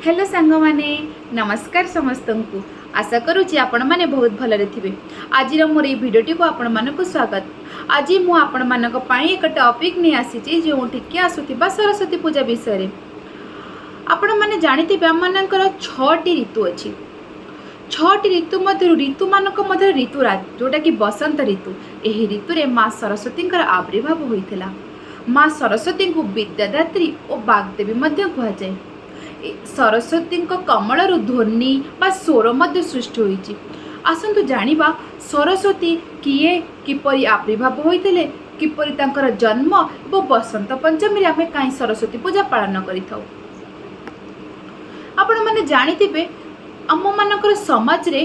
Hello ସାଙ୍ଗମାନେ, ନମସ୍କାର ସମସ୍ତଙ୍କୁ। ଆଶା କରୁଛି ଆପଣମାନେ ବହୁତ ଭଲରେ ଥିବେ। ଆଜିର ମୋର ଏଇ ଭିଡ଼ିଓଟିକୁ ଆପଣମାନଙ୍କୁ ସ୍ୱାଗତ। ଆଜି ମୁଁ ଆପଣମାନଙ୍କ ପାଇଁ ଏକ ଟପିକ୍ ନେଇ ଆସିଛି, ଯେଉଁଠିକି ଆସୁଥିବା ସରସ୍ୱତୀ ପୂଜା ବିଷୟରେ। ଆପଣମାନେ ଜାଣିଥିବେ, ଆମମାନଙ୍କର ଛଅଟି ଋତୁ ଅଛି। ଛଅଟି ଋତୁ ମଧ୍ୟରୁ, ଋତୁମାନଙ୍କ ମଧ୍ୟରେ ଋତୁରାଜ, ଯେଉଁଟାକି ବସନ୍ତ ଋତୁ। ଏହି ଋତୁରେ ମା ସରସ୍ୱତୀଙ୍କର ଆବିର୍ଭାବ ହୋଇଥିଲା। ମା ସରସ୍ୱତୀଙ୍କୁ ବିଦ୍ୟାଦାତ୍ରୀ ଓ ବାଗ୍ଦେବୀ ମଧ୍ୟ କୁହାଯାଏ। ସରସ୍ୱତୀଙ୍କ କମଳରୁ ଧ୍ୱନି ବା ସ୍ୱର ମଧ୍ୟ ସୃଷ୍ଟି ହୋଇଛି। ଆସନ୍ତୁ ଜାଣିବା, ସରସ୍ୱତୀ କିଏ, କିପରି ଆବିର୍ଭାବ ହୋଇଥିଲେ, କିପରି ତାଙ୍କର ଜନ୍ମ ଏବଂ ବସନ୍ତ ପଞ୍ଚମୀରେ ଆମେ କାହିଁ ସରସ୍ୱତୀ ପୂଜା ପାଳନ କରିଥାଉ। ଆପଣମାନେ ଜାଣିଥିବେ, ଆମମାନଙ୍କର ସମାଜରେ,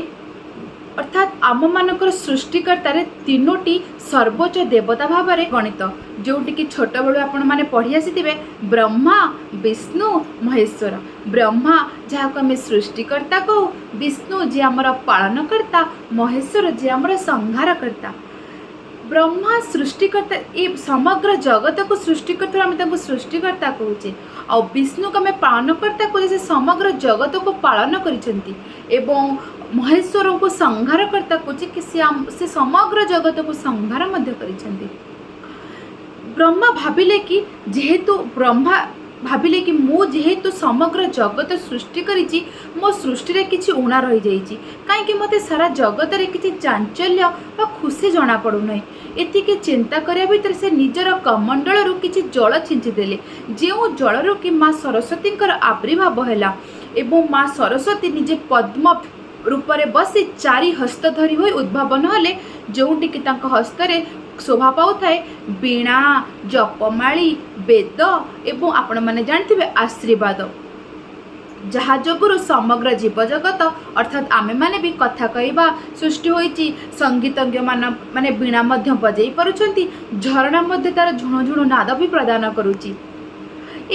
ଅର୍ଥାତ୍ ଆମମାନଙ୍କର ସୃଷ୍ଟିକର୍ତ୍ତାରେ ତିନୋଟି ସର୍ବୋଚ୍ଚ ଦେବତା ଭାବରେ ଗଣିତ, ଯେଉଁଠିକି ଛୋଟବେଳୁ ଆପଣମାନେ ପଢ଼ି ଆସିଥିବେ, ବ୍ରହ୍ମା, ବିଷ୍ଣୁ, ମହେଶ୍ୱର। ବ୍ରହ୍ମା, ଯାହାକୁ ଆମେ ସୃଷ୍ଟିକର୍ତ୍ତା କହୁ, ବିଷ୍ଣୁ, ଯିଏ ଆମର ପାଳନକର୍ତ୍ତା, ମହେଶ୍ୱର, ଯିଏ ଆମର ସଂହାରକର୍ତ୍ତା। ବ୍ରହ୍ମା ସୃଷ୍ଟିକର୍ତ୍ତା, ଏ ସମଗ୍ର ଜଗତକୁ ସୃଷ୍ଟି କରିଥିବା ଆମେ ତାଙ୍କୁ ସୃଷ୍ଟିକର୍ତ୍ତା କହୁଛେ। ଆଉ ବିଷ୍ଣୁକୁ ଆମେ ପାଳନକର୍ତ୍ତା କହୁଛେ, ସେ ସମଗ୍ର ଜଗତକୁ ପାଳନ କରିଛନ୍ତି। ଏବଂ ମହେଶ୍ୱରଙ୍କୁ ସଂହାରକର୍ତ୍ତା କହୁଛେ କି ସେ ସମଗ୍ର ଜଗତକୁ ସଂହାର ମଧ୍ୟ କରିଛନ୍ତି। ବ୍ରହ୍ମା ଭାବିଲେ କି ମୁଁ ଯେହେତୁ ସମଗ୍ର ଜଗତ ସୃଷ୍ଟି କରିଛି, ମୋ ସୃଷ୍ଟିରେ କିଛି ଊଣା ରହିଯାଇଛି। କାହିଁକି ମୋତେ ସାରା ଜଗତରେ କିଛି ଚାଞ୍ଚଲ୍ୟ ବା ଖୁସି ଜଣାପଡ଼ୁନାହିଁ? ଏତିକି ଚିନ୍ତା କରିବା ଭିତରେ ସେ ନିଜର କମଣ୍ଡଳରୁ କିଛି ଜଳ ଛିଞ୍ଚିଦେଲେ, ଯେଉଁ ଜଳରୁ କି ମା ସରସ୍ୱତୀଙ୍କର ଆବିର୍ଭାବ ହେଲା ଏବଂ ମା ସରସ୍ୱତୀ ନିଜେ ପଦ୍ମ ରୂପରେ ବସି ଚାରି ହସ୍ତ ଧରି ହୋଇ ଉଦ୍ଭାବନ ହେଲେ, ଯେଉଁଠିକି ତାଙ୍କ ହସ୍ତରେ ଶୋଭା ପାଉଥାଏ ବୀଣା, ଜପମାଳି, ବେଦ ଏବଂ ଆପଣମାନେ ଜାଣିଥିବେ ଆଶୀର୍ବାଦ, ଯାହା ଯୋଗୁରୁ ସମଗ୍ର ଜୀବଜଗତ, ଅର୍ଥାତ୍ ଆମେମାନେ ବି କଥା କହିବା ସୃଷ୍ଟି ହୋଇଛି। ସଙ୍ଗୀତଜ୍ଞମାନ ମାନେ ବୀଣା ମଧ୍ୟ ବଜେଇ ପାରୁଛନ୍ତି, ଝରଣା ମଧ୍ୟ ତାର ଝୁଣୁ ଝୁଣୁ ନାଦ ବି ପ୍ରଦାନ କରୁଛି।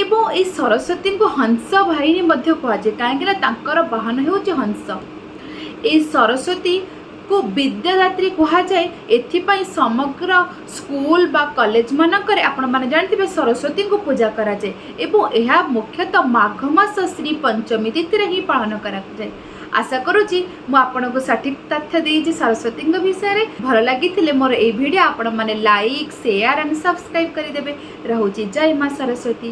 ଏବଂ ଏଇ ସରସ୍ୱତୀଙ୍କୁ ହଂସ ବାହିନୀ ମଧ୍ୟ କୁହାଯାଏ, କାହିଁକିନା ତାଙ୍କର ବାହନ ହେଉଛି ହଂସ। ଏଇ ସରସ୍ୱତୀକୁ ବିଦ୍ୟାଦାତ୍ରୀ କୁହାଯାଏ। ଏଥିପାଇଁ ସମଗ୍ର ସ୍କୁଲ ବା କଲେଜ ମାନଙ୍କରେ, ଆପଣମାନେ ଜାଣିଥିବେ, ସରସ୍ୱତୀଙ୍କୁ ପୂଜା କରାଯାଏ ଏବଂ ଏହା ମୁଖ୍ୟତଃ ମାଘ ମାସ ଶ୍ରୀ ପଞ୍ଚମୀ ତିଥିରେ ହିଁ ପାଳନ କରାଯାଏ। ଆଶା କରୁଛି ମୁଁ ଆପଣଙ୍କୁ ସଠିକ୍ ତଥ୍ୟ ଦେଇଛି ସରସ୍ୱତୀଙ୍କ ବିଷୟରେ। ଭଲ ଲାଗିଥିଲେ ମୋର ଏଇ ଭିଡ଼ିଓ ଆପଣମାନେ ଲାଇକ୍, ସେୟାର ଆଣ୍ଡ ସବସ୍କ୍ରାଇବ୍ କରିଦେବେ। ରହୁଛି, ଜୟ ମା ସରସ୍ୱତୀ।